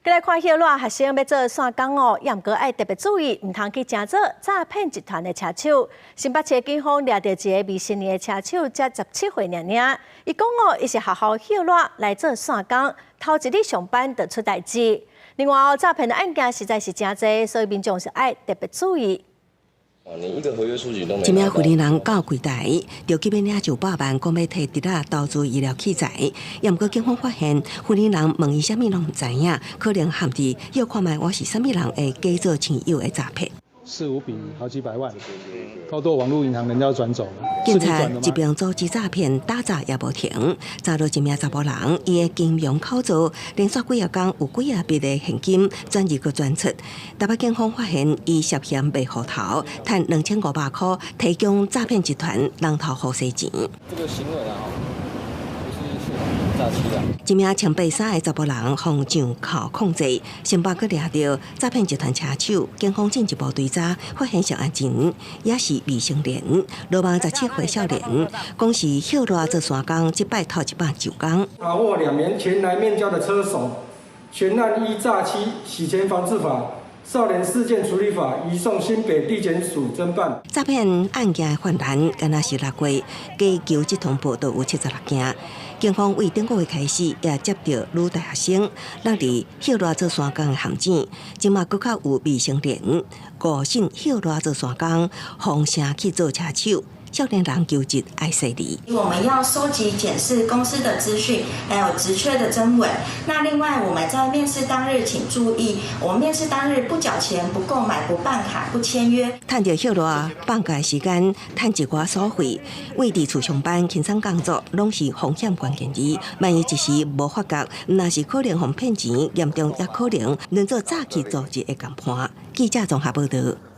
過來看歇熱學生欲做散工哦，也毋過愛特別注意，毋通去成做詐騙集團的車手。新北市警方掠著一个未成年的車手，才17歲爾爾。伊講哦，伊是學校歇熱來做散工，頭一日上班就出代誌。另外哦，詐騙的案件實在是誠濟，所以民眾是愛特別注意。一名婦人人到櫃台，就去欲領900萬，講欲提佇咧投資醫療器材。也毋過警方發現，婦人人問伊啥物攏毋知影，可能陷佇欲看覓我是啥物人的假做親友的詐騙。四五筆好幾百萬，透過網路銀行，人家轉走了。警察這邊組織詐騙打詐也無停，查著一名查埔人，伊的金融口座連續幾仔工有幾仔筆的現金轉入閣轉出。台北警方發現伊涉嫌賣戶頭，趁2500箍提供詐騙集團人頭戶洗錢。這個行為啊，就是詐欺啊！一名穿白衫的查埔人，予上銬控制，新北閣掠著詐騙集團車手，警方進一步追查，發現涉案人也是未成年，羅網17歲少年，講是歇熱做散工，這擺頭一擺上工。查獲兩名前來面交的車手，全案依詐欺洗錢防治法、少年事件處理法移送新北地檢署偵辦。詐騙案件的泛濫，敢若是6月，加求這通報都有76件。警方為頂個月開始，也接著女大學生落佇歇熱做散工的陷阱，這馬閣較有未成年誤信歇熱做散工，予騙去做車手。少年人求職愛細膩。我們要收集檢視公司的資訊，還有職缺的真偽。那另外，我們在面試當日請注意，我們面試當日不繳錢、不購買、不辦卡、不簽約。趁著歇熱放假時間，趁一寡所費，為佇厝上班輕鬆工作，攏是風險關鍵字。萬一一時無發覺，若是可能予騙錢，嚴重也可能淪做詐欺組織的共伴。記者綜合報導。